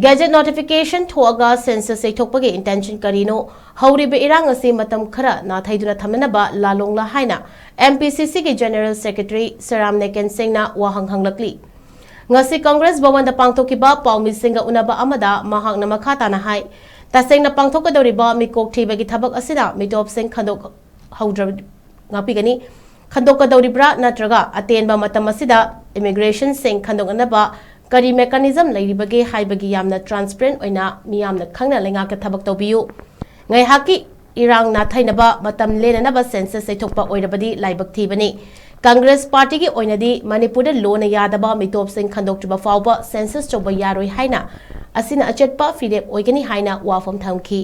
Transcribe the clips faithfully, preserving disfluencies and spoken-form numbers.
Gazette notification ꯊꯣꯛꯑꯒ census ꯌꯩꯊꯣꯛꯄꯒꯤ intention ꯀꯔꯤꯅꯣ? ꯍꯧꯔꯤꯕ ꯏꯔꯥꯡ ꯑꯁꯤ ꯃꯇꯝ ꯈꯔ ꯅꯥꯊꯩꯗꯨꯅ ꯊꯝꯅꯅꯕ ꯂꯥꯂꯣꯡꯂꯥ ꯍꯥꯏꯅ M P C Cꯒꯤ General Secretary ꯁꯦꯔꯥꯝ ꯅꯦꯀꯦꯟ ꯁꯤꯡꯅ ꯋꯥꯍꯪ ꯍꯪꯂꯛꯂꯤ꯫ ꯉꯁꯤ Congress ꯚꯋꯟꯗ ꯄꯥꯡꯊꯣꯛꯈꯤꯕ ꯄꯥꯎꯃꯤꯁꯤꯡꯒ ꯎꯅꯕ ꯑꯃꯗ ꯃꯍꯥꯛꯅ ꯃꯈꯥ ꯇꯥꯅ ꯍꯥꯏ, ꯇꯁꯦꯡꯅ ꯄꯥꯡꯊꯣꯛꯀꯗꯧꯔꯤꯕ ꯃꯤꯀꯣꯛ ꯊꯤꯕꯒꯤ ꯊꯕꯛ ꯑꯁꯤꯗ ꯃꯤꯇꯣꯞꯁꯤꯡ ꯈꯟꯗꯣꯛ ꯍꯧꯗ꯭ꯔ-, ꯉꯥꯛꯄꯤꯒꯅꯤ꯫ ꯈꯟꯗꯣꯛꯀꯗꯧꯔꯤꯕ꯭ꯔꯥ ꯅꯠꯇ꯭ꯔꯒ ꯑꯇꯦꯟꯕ ꯃꯇꯝ ꯑꯁꯤꯗ immigrationꯁꯤꯡ ꯈꯟꯗꯣꯛꯅꯅꯕ ꯀꯔꯤ mechanism ꯂꯩꯔꯤꯕꯒꯦ ꯍꯥꯏꯕꯒꯤ ꯌꯥꯝꯅ transparent ꯑꯣꯏꯅ ꯃꯤꯌꯥꯝꯅ ꯈꯪꯅ ꯂꯩꯉꯥꯛꯇ ꯊꯕꯛ ꯇꯧꯕꯤꯌꯨ꯫ ꯉꯥꯏꯍꯥꯛꯀꯤ ꯏꯔꯥꯡ ꯅꯥꯊꯩꯅꯕ ꯃꯇꯝ ꯂꯦꯟꯅꯅꯕ census ꯌꯩꯊꯣꯛꯄ ꯑꯣꯏꯔꯕꯗꯤ ꯂꯥꯏꯕꯛ ꯊꯤꯕꯅꯤ꯫ Congress partyꯒꯤ ꯑꯣꯏꯅꯗꯤ ꯃꯅꯤꯄꯨꯔꯗ ꯂꯣꯅ ꯌꯥꯗꯕ ꯃꯤꯇꯣꯞꯁꯤꯡ ꯈꯟꯗꯣꯛꯇ꯭ꯔꯤꯕ ꯐꯥꯎꯕ census ꯇꯧꯕ ꯌꯥꯔꯣꯏ ꯍꯥꯏꯅ ꯑꯁꯤꯅ ꯑꯆꯦꯠꯄ ꯐꯤꯔꯦꯞ ꯑꯣꯏꯒꯅꯤ ꯍꯥꯏꯅ ꯋꯥꯐꯝ ꯊꯝꯈꯤ꯫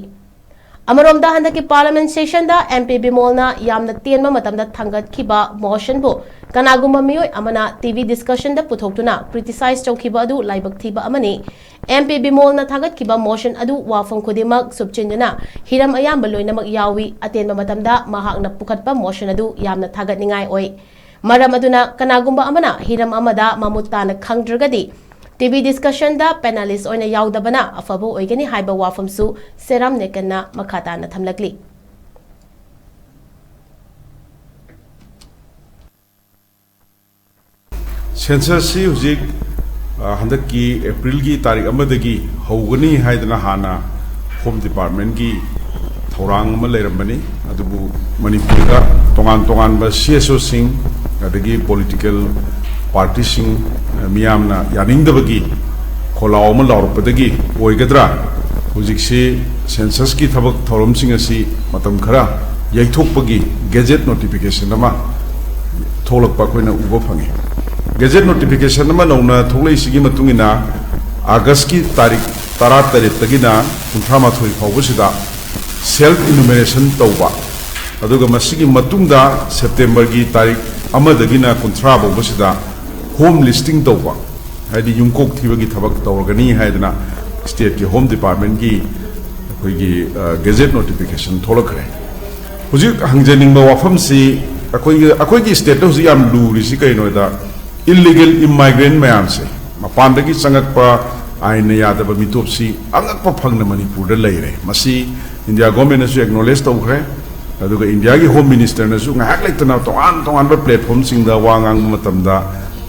ꯑꯃꯔꯣꯝꯗ ꯍꯟꯗꯛꯀꯤ parliament sessionꯗ M P ꯕꯤꯃꯣꯜꯅ ꯌꯥꯝꯅ ꯇꯦꯟꯕ ꯃꯇꯝꯗ ꯊꯥꯡꯒꯠꯈꯤꯕ motionꯕꯨ ꯀꯅꯥꯒꯨꯝꯕ ꯃꯤꯑꯣꯏ ꯑꯃꯅ T V discussionꯗ ꯄꯨꯊꯣꯛꯇꯨꯅ criticize ꯇꯧꯈꯤꯕ ꯑꯗꯨ ꯂꯥꯏꯕꯛ ꯊꯤꯕ ꯑꯃꯅꯤ꯫ M P ꯕꯤꯃꯣꯜꯅ ꯊꯥꯒꯠꯈꯤꯕ motion ꯑꯗꯨ ꯋꯥꯐꯝ ꯈꯨꯗꯤꯡꯃꯛ ꯁꯨꯞꯆꯤꯟꯗꯨꯅ ꯍꯤꯔꯝ ꯑꯌꯥꯝꯕ ꯂꯣꯏꯅꯃꯛ ꯌꯥꯎꯏ꯫ ꯑꯇꯦꯟꯕ ꯃꯇꯝꯗ ꯃꯍꯥꯛꯅ ꯄꯨꯈꯠꯄ motion ꯑꯗꯨ ꯌꯥꯝꯅ ꯊꯥꯒꯠꯅꯤꯡꯉꯥꯏ ꯑꯣꯏ꯫ ꯃꯔꯝ ꯑꯗꯨꯅ ꯀꯅꯥꯒꯨꯝꯕ ꯑꯃꯅ ꯍꯤꯔꯝ ꯑꯃꯗ ꯃꯃꯨꯠ ꯇꯥꯅ ꯈꯪꯗ꯭ꯔꯒꯗꯤ T V discussionꯗ panelist ꯑꯣꯏꯅ ꯌꯥꯎꯗꯕꯅ ꯑꯐꯕ ꯑꯣꯏꯒꯅꯤ ꯍꯥꯏꯕ ꯋꯥꯐꯝꯁꯨ ꯁꯦꯔꯥꯝ ꯅꯦꯀꯟꯅ ꯃꯈꯥ ꯇꯥꯅ ꯊꯝꯂꯛꯂꯤ꯫ Censusꯁꯤ ꯍꯧꯖꯤꯛ, ꯑ, ꯍꯟꯗꯛꯀꯤ Aprilꯒꯤ ꯇꯥꯔꯤꯛ ꯑꯃꯗꯒꯤ ꯍꯧꯒꯅꯤ ꯍꯥꯏꯗꯅ ꯍꯥꯟꯅ Home Departmentꯀꯤ ꯊꯧꯔꯥꯡ ꯑꯃ ꯂꯩꯔꯝꯕꯅꯤ꯫ ꯑꯗꯨꯕꯨ ꯃꯅꯤꯄꯨꯔꯗ ꯇꯣꯉꯥꯟ ꯇꯣꯉꯥꯟꯕ C S Oꯁꯤꯡ, ꯑꯗꯒꯤ political partyꯁꯤꯡ, ꯑ, ꯃꯤꯌꯥꯝꯅ ꯌꯥꯅꯤꯡꯗꯕꯒꯤ ꯈꯣꯜꯂꯥꯎ ꯑꯃ ꯂꯥꯎꯔꯛꯄꯗꯒꯤ ꯑꯣꯏꯒꯗ꯭ꯔꯥ, ꯍꯧꯖꯤꯛꯁꯤ censusꯀꯤ ꯊꯕꯛ ꯊꯧꯔꯝꯁꯤꯡ ꯑꯁꯤ ꯃꯇꯝ ꯈꯔ ꯌꯩꯊꯣꯛꯄꯒꯤ gazette notification ꯑꯃ ꯊꯣꯛꯂꯛꯄ ꯑꯩꯈꯣꯏꯅ ꯎꯕ ꯐꯪꯉꯤ꯫ Gazette notification ꯑꯃ ꯅꯧꯅ ꯊꯣꯛꯂꯛꯏꯁꯤꯒꯤ ꯃꯇꯨꯡ ꯏꯟꯅ Augustꯀꯤ ꯇꯥꯔꯤꯛ ꯇꯔꯥꯇꯔꯦꯠꯇꯒꯤꯅ ꯀꯨꯟꯊ꯭ꯔꯥꯃꯥꯊꯣꯏ ꯐꯥꯎꯕꯁꯤꯗ self enumeration ꯇꯧꯕ, ꯑꯗꯨꯒ ꯃꯁꯤꯒꯤ ꯃꯇꯨꯡꯗ Septemberꯒꯤ ꯇꯥꯔꯤꯛ ꯑꯃꯗꯒꯤꯅ ꯀꯨꯟꯊ꯭ꯔꯥ ꯐꯥꯎꯕꯁꯤꯗ home listing ꯇꯧꯕ, ꯍꯥꯏꯗꯤ ꯌꯨꯝꯀꯣꯛ ꯊꯤꯕꯒꯤ ꯊꯕꯛ ꯇꯧꯔꯒꯅꯤ ꯍꯥꯏꯗꯅ stateꯀꯤ Home Departmentꯀꯤ ꯑꯩꯈꯣꯏꯒꯤ, ꯑ, gazette notification ꯊꯣꯛꯂꯛꯈ꯭ꯔꯦ꯫ ꯍꯧꯖꯤꯛ ꯍꯪꯖꯅꯤꯡꯕ ꯋꯥꯐꯝꯁꯤ, ꯑꯩꯈꯣꯏꯒꯤ, ꯑꯩꯈꯣꯏꯒꯤ stateꯇ ꯍꯧꯖꯤꯛ ꯌꯥꯝ ꯂꯨꯔꯤꯁꯤ ꯀꯩꯅꯣꯗ, illegal immigrant ꯃꯌꯥꯝꯁꯦ, ꯃꯄꯥꯟꯗꯒꯤ ꯆꯪꯉꯛꯄ, ꯑꯥꯏꯟꯅ ꯌꯥꯗꯕ ꯃꯤꯇꯣꯞꯁꯤ ꯑꯉꯛꯄ ꯐꯪꯅ ꯃꯅꯤꯄꯨꯔꯗ ꯂꯩꯔꯦ꯫ ꯃꯁꯤ ꯏꯟꯗꯤꯌꯥ ꯒꯣꯔꯃꯦꯟꯅꯁꯨ ꯑꯦꯛꯅꯣꯂꯦꯖ ꯇꯧꯈ꯭ꯔꯦ꯫ ꯑꯗꯨꯒ ꯏꯟꯗꯤꯌꯥꯒꯤ ꯍꯣꯝ ꯃꯤꯅꯤꯁꯇꯔꯅꯁꯨ ꯉꯥꯏꯍꯥꯛ ꯂꯩꯇꯅ ꯇꯣꯉꯥꯟ ꯇꯣꯉꯥꯟꯕ ꯄ꯭ꯂꯦꯠꯐꯣꯝꯁꯤꯡꯗ ꯋꯥ ꯉꯥꯡꯕ ꯃꯇꯝꯗ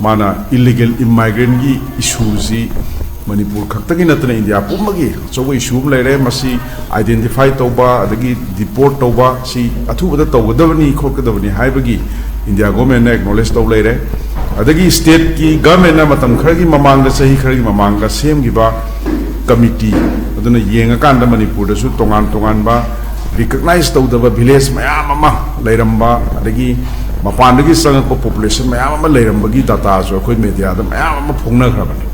ꯃꯥꯅ ꯏꯂꯤꯒꯦꯜ ꯏꯃꯥꯏꯒ꯭ꯔꯦꯟꯒꯤ ꯏꯁꯨꯁꯤ ꯃꯅꯤꯄꯨꯔ ꯈꯛꯇꯒꯤ ꯅꯠꯇꯅ ꯏꯟꯗꯤꯌꯥ ꯄꯨꯝꯕꯒꯤ ꯑꯆꯧꯕ ꯏꯁꯨ ꯑꯃ ꯂꯩꯔꯦ꯫ ꯃꯁꯤ ꯑꯥꯏꯗꯦꯟꯇꯤꯐꯥꯏ ꯇꯧꯕ, ꯑꯗꯒꯤ ꯗꯤꯄꯣꯔꯠ ꯇꯧꯕ, ꯁꯤ ꯑꯊꯨꯕꯗ ꯇꯧꯒꯗꯕꯅꯤ, ꯈꯣꯠꯀꯗꯕꯅꯤ ꯍꯥꯏꯕꯒꯤ ꯏꯟꯗꯤꯌꯥ ꯒꯣꯔꯃꯦꯟꯅ ꯑꯦꯛꯅꯣꯂꯦꯖ ꯇꯧ ꯂꯩꯔꯦ꯫ ꯑꯗꯒꯤ ꯁ꯭ꯇꯦꯠꯀꯤ ꯒꯚꯔꯟꯃꯦꯟꯅ ꯃꯇꯝ ꯈꯔꯒꯤ ꯃꯃꯥꯡꯗ, ꯆꯍꯤ ꯈꯔꯒꯤ ꯃꯃꯥꯡꯗ ꯁꯦꯝꯈꯤꯕ ꯀꯃꯤꯇꯤ ꯑꯗꯨꯅ ꯌꯦꯡꯉꯀꯥꯟꯗ ꯃꯅꯤꯄꯨꯔꯗꯁꯨ ꯇꯣꯉꯥꯟ ꯇꯣꯉꯥꯟꯕ ꯔꯤꯀꯛꯅꯥꯏꯖ ꯇꯧꯗꯕ ꯚꯤꯂꯦꯖ ꯃꯌꯥꯝ ꯑꯃ ꯂꯩꯔꯝꯕ, ꯑꯗꯒꯤ ꯃꯄꯥꯟꯗꯒꯤ ꯆꯪꯉꯛꯄ ꯄꯣꯄꯨꯂꯦꯁꯟ ꯃꯌꯥꯝ ꯑꯃ ꯂꯩꯔꯝꯕꯒꯤ ꯗꯇꯥꯁꯨ ꯑꯩꯈꯣꯏ ꯃꯦꯗꯤꯌꯥꯗ ꯃꯌꯥꯝ ꯑꯃ ꯐꯣꯡꯅꯈ꯭ꯔꯕꯅꯤ꯫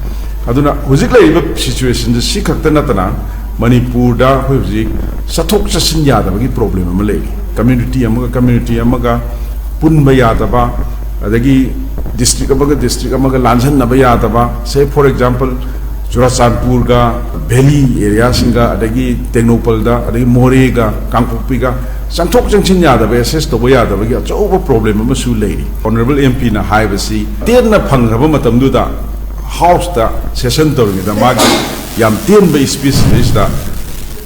ꯑꯗꯨꯅ ꯍꯧꯖꯤꯛ ꯂꯩꯔꯤꯕ ꯁꯤꯆꯨꯋꯦꯁꯟꯁꯦ ꯁꯤ ꯈꯛꯇ ꯅꯠꯇꯅ ꯃꯅꯤꯄꯨꯔꯗ ꯑꯩꯈꯣꯏ ꯍꯧꯖꯤꯛ ꯆꯠꯊꯣꯛ ꯆꯠꯁꯤꯟ ꯌꯥꯗꯕꯒꯤ ꯄ꯭ꯔꯣꯕ꯭ꯂꯦꯝ ꯑꯃ ꯂꯩꯔꯤ꯫ ꯀꯝꯃ꯭ꯌꯨꯅꯤꯇꯤ ꯑꯃꯒ ꯀꯝꯃ꯭ꯌꯨꯅꯤꯇꯤ ꯑꯃꯒ ꯄꯨꯟꯕ ꯌꯥꯗꯕ, ꯑꯗꯒꯤ ꯗꯤꯁꯇ꯭ꯔꯤꯛ ꯑꯃꯒ ꯗꯤꯁꯇ꯭ꯔꯤꯛ ꯑꯃꯒ ꯂꯥꯟꯁꯤꯟꯅꯕ ꯌꯥꯗꯕ꯫ ꯁꯦ, ꯐꯣꯔ ꯑꯦꯛꯖꯥꯝꯄꯜ, ꯆꯨꯔꯥꯆꯥꯟꯄꯨꯔꯒ ꯚꯦꯂꯤ ꯑꯦꯔꯤꯌꯥꯁꯤꯡꯒ, ꯑꯗꯒꯤ ꯇꯦꯡꯅꯧꯄꯜꯗ, ꯑꯗꯒꯤ ꯃꯣꯔꯦꯒ ꯀꯥꯡꯄꯣꯛꯄꯤꯒ ꯆꯪꯊꯣꯛ ꯆꯪꯁꯤꯟ ꯌꯥꯗꯕ, ꯑꯦꯁꯦꯁ ꯇꯧꯕ ꯌꯥꯗꯕꯒꯤ ꯑꯆꯧꯕ ꯄ꯭ꯔꯣꯕ꯭ꯂꯦꯝ ꯑꯃꯁꯨ ꯂꯩꯔꯤ꯫ ꯑꯣꯅꯔꯦꯕꯜ ꯑꯦꯝ ꯄꯤꯅ ꯍꯥꯏꯕꯁꯤ ꯇꯦꯟꯅ ꯐꯪꯈ꯭ꯔꯕ ꯃꯇꯝꯗꯨꯗ ꯍꯥꯎꯁꯇ ꯁꯦꯁꯟ ꯇꯧꯔꯤꯉꯩꯗ ꯃꯥꯒꯤ ꯌꯥꯝ ꯇꯦꯟꯕ ꯁ꯭ꯄꯤꯆꯁꯤꯗꯩꯁꯤꯗ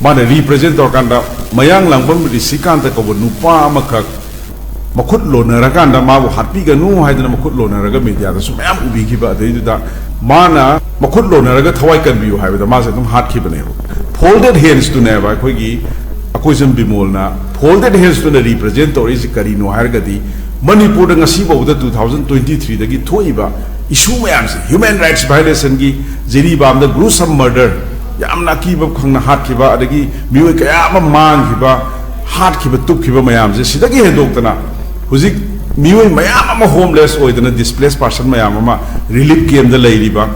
ꯃꯥꯅ ꯔꯤꯄ꯭ꯔꯖꯦꯟ ꯇꯧꯔꯀꯥꯟꯗ ꯃꯌꯥꯡꯂꯥꯡꯕꯝ ꯔꯤꯁꯤꯀꯥꯟꯇ ꯀꯧꯕ ꯅꯨꯄꯥ ꯑꯃꯈꯛ ꯃꯈꯨꯠ ꯂꯣꯟꯅꯔꯀꯥꯟꯗ ꯃꯥꯕꯨ ꯍꯥꯠꯄꯤꯒꯅꯨ ꯍꯥꯏꯗꯅ ꯃꯈꯨꯠ ꯂꯣꯟꯅꯔꯒ ꯃꯦꯗꯤꯌꯥꯗꯁꯨ ꯃꯌꯥꯝ ꯎꯕꯤꯈꯤꯕ, ꯑꯗꯩꯗꯨꯗ ꯃꯥꯅ ꯃꯈꯨꯠ ꯂꯣꯟꯅꯔꯒ ꯊꯋꯥꯏ ꯀꯟꯕꯤꯌꯨ ꯍꯥꯏꯕꯗ ꯃꯥꯁꯦ ꯑꯗꯨꯝ ꯍꯥꯠꯈꯤꯕꯅꯦꯕ꯫ ꯐꯣꯜꯗꯦꯠ ꯍꯦꯟꯁꯇꯨꯅꯦꯕ ꯑꯩꯈꯣꯏꯒꯤ ꯑꯀꯣꯏꯖꯝ ꯕꯤꯃꯣꯜꯅ ꯐꯣꯜꯗꯦꯠ ꯍꯦꯟꯁꯇꯨꯅ ꯔꯤꯄ꯭ꯔꯖꯦꯟ ꯇꯧꯔꯛꯏꯁꯤ ꯀꯔꯤꯅꯣ ꯍꯥꯏꯔꯒꯗꯤ, ꯃꯅꯤꯄꯨꯔꯗ ꯉꯁꯤ ꯐꯥꯎꯕꯗ two thousand twenty three ꯗꯒꯤ ꯊꯣꯛꯏꯕ ꯏꯁꯨ ꯃꯌꯥꯝꯁꯦ, ꯍ꯭ꯌꯨꯃꯦꯟ ꯔꯥꯏꯠꯁ ꯚꯥꯏꯑꯣꯂꯦꯁꯟꯒꯤ, ꯖꯤꯔꯤꯕꯥꯝꯗ ꯒ꯭ꯔꯨꯁꯝ ꯃꯔꯗꯔ, ꯌꯥꯝꯅ ꯑꯀꯤꯕ ꯈꯪꯅ ꯍꯥꯠꯈꯤꯕ, ꯑꯗꯒꯤ ꯃꯤꯑꯣꯏ ꯀꯌꯥ ꯑꯃ ꯃꯥꯡꯈꯤꯕ, ꯍꯥꯠꯈꯤꯕ, ꯇꯨꯞꯈꯤꯕ ꯃꯌꯥꯝꯁꯦ, ꯁꯤꯗꯒꯤ ꯍꯦꯟꯗꯣꯛꯇꯅ ꯍꯧꯖꯤꯛ ꯃꯤꯑꯣꯏ ꯃꯌꯥꯝ ꯑꯃ ꯍꯣꯝꯂꯦꯁ ꯑꯣꯏꯗꯅ, ꯗꯤꯁꯄ꯭ꯂꯦꯁ ꯄꯥꯔꯁꯟ ꯃꯌꯥꯝ ꯑꯃ ꯔꯤꯂꯤꯐ ꯀꯦꯝꯗ ꯂꯩꯔꯤꯕ,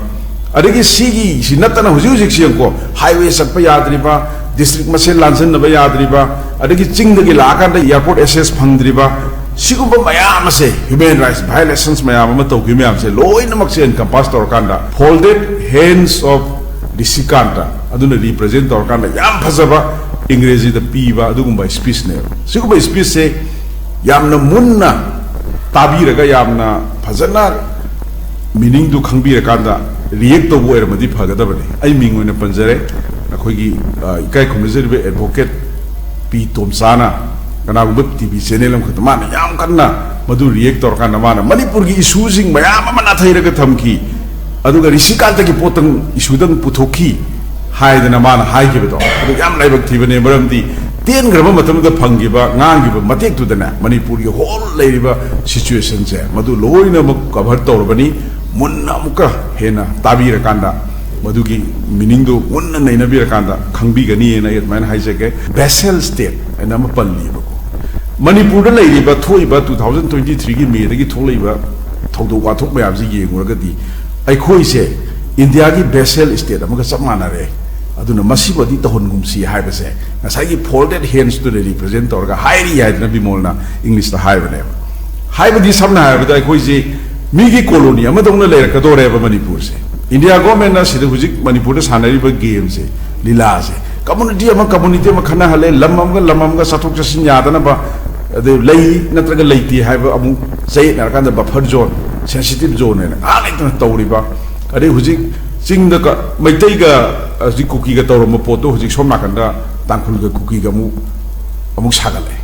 ꯑꯗꯒꯤ ꯁꯤꯒꯤ, ꯁꯤ ꯅꯠꯇꯅ ꯍꯧꯖꯤꯛ ꯍꯧꯖꯤꯛꯁꯤ ꯌꯦꯡꯉꯨꯀꯣ, ꯍꯥꯏꯋꯦ ꯆꯠꯄ ꯌꯥꯗ꯭ꯔꯤꯕ, ꯗꯤꯁꯇ꯭ꯔꯤꯛ ꯃꯁꯦꯜ ꯂꯥꯟꯁꯤꯟꯅꯕ ꯌꯥꯗ꯭ꯔꯤꯕ, ꯑꯗꯒꯤ ꯆꯤꯡꯗꯒꯤ ꯂꯥꯛꯑꯀꯥꯟꯗ ꯑꯦꯌꯥꯔꯄꯣꯔꯠ ꯑꯦꯛꯁꯦꯁ ꯐꯪꯗ꯭ꯔꯤꯕ, ꯁꯤꯒꯨꯝꯕ ꯃꯌꯥꯝ ꯑꯁꯦ ꯍ꯭ꯌꯨꯃꯦꯟ ꯔꯥꯏꯠꯁ ꯚꯥꯏꯑꯣꯂꯦꯁꯟꯁ ꯃꯌꯥꯝ ꯑꯃ ꯇꯧꯈꯤꯕ ꯃꯌꯥꯝꯁꯦ ꯂꯣꯏꯅꯃꯛꯁꯦ ꯑꯦꯟꯀꯝꯄꯥꯁ ꯇꯧꯔꯀꯥꯟꯗ, ꯐꯣꯜꯗꯦꯠ ꯍꯦꯟꯁ ꯑꯣꯐ ꯔꯤꯁꯤꯀꯥꯟꯇ ꯑꯗꯨꯅ ꯔꯤꯄ꯭ꯔꯖꯦꯟ ꯇꯧꯔꯀꯥꯟꯗ ꯌꯥꯝ ꯐꯖꯕ ꯏꯪꯒ꯭ꯔꯦꯖꯤꯗ ꯄꯤꯕ ꯑꯗꯨꯒꯨꯝꯕ ꯁ꯭ꯄꯤꯆꯅꯦꯕ꯫ ꯁꯤꯒꯨꯝꯕ ꯁ꯭ꯄꯤꯆꯁꯦ ꯌꯥꯝꯅ ꯃꯨꯟꯅ ꯇꯥꯕꯤꯔꯒ, ꯌꯥꯝꯅ ꯐꯖꯅ ꯃꯤꯅꯤꯡꯗꯨ ꯈꯪꯕꯤꯔꯀꯥꯟꯗ, ꯔꯤꯌꯦꯛ ꯇꯧꯕ ꯑꯣꯏꯔꯝꯃꯗꯤ ꯐꯒꯗꯕꯅꯤ꯫ ꯑꯩ ꯃꯤꯡ ꯑꯣꯏꯅ ꯄꯟꯖꯔꯦ, ꯑꯩꯈꯣꯏꯒꯤ, ꯑ, ꯏꯀꯥꯏ ꯈꯨꯝꯅꯖꯔꯤꯕ ꯑꯦꯗꯚꯣꯀꯦꯠ ꯄꯤ ꯇꯣꯝꯆꯥꯅ ꯀꯅꯥꯒꯨꯝꯕ ꯇꯤ ꯚꯤ ꯆꯦꯅꯦꯜ ꯑꯃꯈꯛꯇ ꯃꯥꯅ ꯌꯥꯝ ꯀꯟꯅ ꯃꯗꯨ ꯔꯤꯌꯦꯛ ꯇꯧꯔꯀꯥꯟꯗ ꯃꯥꯅ ꯃꯅꯤꯄꯨꯔꯒꯤ ꯏꯁꯨꯁꯤꯡ ꯃꯌꯥꯝ ꯑꯃ ꯅꯥꯊꯩꯔꯒ ꯊꯝꯈꯤ, ꯑꯗꯨꯒ ꯔꯤꯁꯤꯀꯥꯟꯇꯒꯤ ꯄꯣꯠꯇꯪ, ꯏꯁꯨꯗꯪ ꯄꯨꯊꯣꯛꯈꯤ ꯍꯥꯏꯗꯅ ꯃꯥꯅ ꯍꯥꯏꯈꯤꯕꯗꯣ, ꯑꯗꯨ ꯌꯥꯝ ꯂꯥꯏꯕꯛ ꯊꯤꯕꯅꯦ꯫ ꯃꯔꯝꯗꯤ ꯇꯦꯟꯈ꯭ꯔꯕ ꯃꯇꯝꯗ ꯐꯪꯈꯤꯕ, ꯉꯥꯡꯈꯤꯕ ꯃꯇꯦꯛꯇꯨꯗꯅꯦ ꯃꯅꯤꯄꯨꯔꯒꯤ ꯍꯣꯜ ꯂꯩꯔꯤꯕ ꯁꯤꯆꯨꯋꯦꯁꯟꯁꯦ ꯃꯗꯨ ꯂꯣꯏꯅꯃꯛ ꯀꯚꯔ ꯇꯧꯔꯕꯅꯤ꯫ ꯃꯨꯟꯅ ꯑꯃꯨꯛꯀ ꯍꯦꯟꯅ ꯇꯥꯕꯤꯔꯀꯥꯟꯗ ꯃꯗꯨꯒꯤ ꯃꯤꯅꯤꯡꯗꯨ ꯃꯨꯟꯅ ꯅꯩꯅꯕꯤꯔꯀꯥꯟꯗ ꯈꯪꯕꯤꯒꯅꯤꯅ ꯑꯩ ꯑꯗꯨꯃꯥꯏꯅ ꯍꯥꯏꯖꯒꯦ꯫ ꯕꯦꯁꯦꯜ ꯁ꯭ꯇꯦꯠ ꯍꯥꯏꯅ ꯑꯃ ꯄꯜꯂꯤꯕꯀꯣ꯫ ꯃꯅꯤꯄꯨꯔꯗ ꯂꯩꯔꯤꯕ, ꯊꯣꯛꯏꯕ two thousand twenty three ꯒꯤ ꯃꯦꯗꯒꯤ ꯊꯣꯛꯂꯛꯏꯕ ꯊꯧꯗꯣꯛ ꯋꯥꯊꯣꯛ ꯃꯌꯥꯝꯁꯤ ꯌꯦꯡꯉꯨꯔꯒꯗꯤ, ꯑꯩꯈꯣꯏꯁꯦ ꯏꯟꯗꯤꯌꯥꯒꯤ ꯕꯦꯁꯦꯜ ꯁ꯭ꯇꯦꯠ ꯑꯃꯒ ꯆꯞ ꯃꯥꯟꯅꯔꯦ꯫ ꯑꯗꯨꯅ ꯃꯁꯤꯃꯗꯤ ꯇꯧꯍꯟꯒꯨꯝꯁꯤ ꯍꯥꯏꯕꯁꯦ ꯉꯁꯥꯏꯒꯤ ꯐꯣꯜꯗꯦꯠ ꯍꯦꯟꯁꯇꯨꯅ ꯔꯤꯄ꯭ꯔꯖꯦꯟ ꯇꯧꯔꯒ ꯍꯥꯏꯔꯤ ꯍꯥꯏꯗꯅ ꯕꯤꯃꯣꯜꯅ ꯏꯪꯂꯤꯁꯇ ꯍꯥꯏꯕꯅꯦꯕ꯫ ꯍꯥꯏꯕꯗꯤ ꯁꯝꯅ ꯍꯥꯏꯔꯕꯗ ꯑꯩꯈꯣꯏꯁꯤ ꯃꯤꯒꯤ ꯀꯣꯂꯣꯅꯤ ꯑꯃꯗꯧꯅ ꯂꯩꯔꯛꯀꯗꯣꯔꯦꯕ ꯃꯅꯤꯄꯨꯔꯁꯦ꯫ ꯏꯟꯗꯤꯌꯥ ꯒꯣꯔꯃꯦꯟꯅ ꯁꯤꯗ ꯍꯧꯖꯤꯛ ꯃꯅꯤꯄꯨꯔꯗ ꯁꯥꯟꯅꯔꯤꯕ ꯒꯦꯝꯁꯦ, ꯂꯤꯂꯥꯁꯦ, ꯀꯝꯃꯨꯅꯤꯇꯤ ꯑꯃ ꯀꯝꯃꯨꯅꯤꯇꯤ ꯑꯃ ꯈꯠꯅꯍꯜꯂꯦ, ꯂꯝ ꯑꯃꯒ ꯂꯝ ꯑꯃꯒ ꯆꯠꯊꯣꯛ ꯆꯠꯁꯤꯟ ꯌꯥꯗꯅꯕ, ꯑꯗꯩ ꯂꯩ ꯅꯠꯇ꯭ꯔꯒ ꯂꯩꯇꯦ ꯍꯥꯏꯕ ꯑꯃꯨꯛ ꯆꯌꯦꯠꯅꯔꯀꯥꯟꯗ ꯕꯐꯔ ꯖꯣꯟ, ꯁꯦꯟꯁꯤꯇꯤꯞ ꯖꯣꯟ ꯍꯥꯏꯅ ꯉꯥꯏꯍꯥꯛ ꯂꯩꯇꯅ ꯇꯧꯔꯤꯕ, ꯑꯗꯩ ꯍꯧꯖꯤꯛ ꯆꯤꯡꯗ ꯀ-, ꯃꯩꯇꯩꯒ ꯍꯧꯖꯤꯛ ꯀꯨꯀꯤꯒ ꯇꯧꯔꯝꯕ ꯄꯣꯠꯇꯣ ꯍꯧꯖꯤꯛ ꯁꯣꯝ ꯅꯥꯀꯟꯗ ꯇꯥꯡꯈꯨꯜꯒ ꯀꯨꯀꯤꯒ ꯑꯃꯨꯛ, ꯑꯃꯨꯛ ꯁꯥꯒꯠꯂꯦ꯫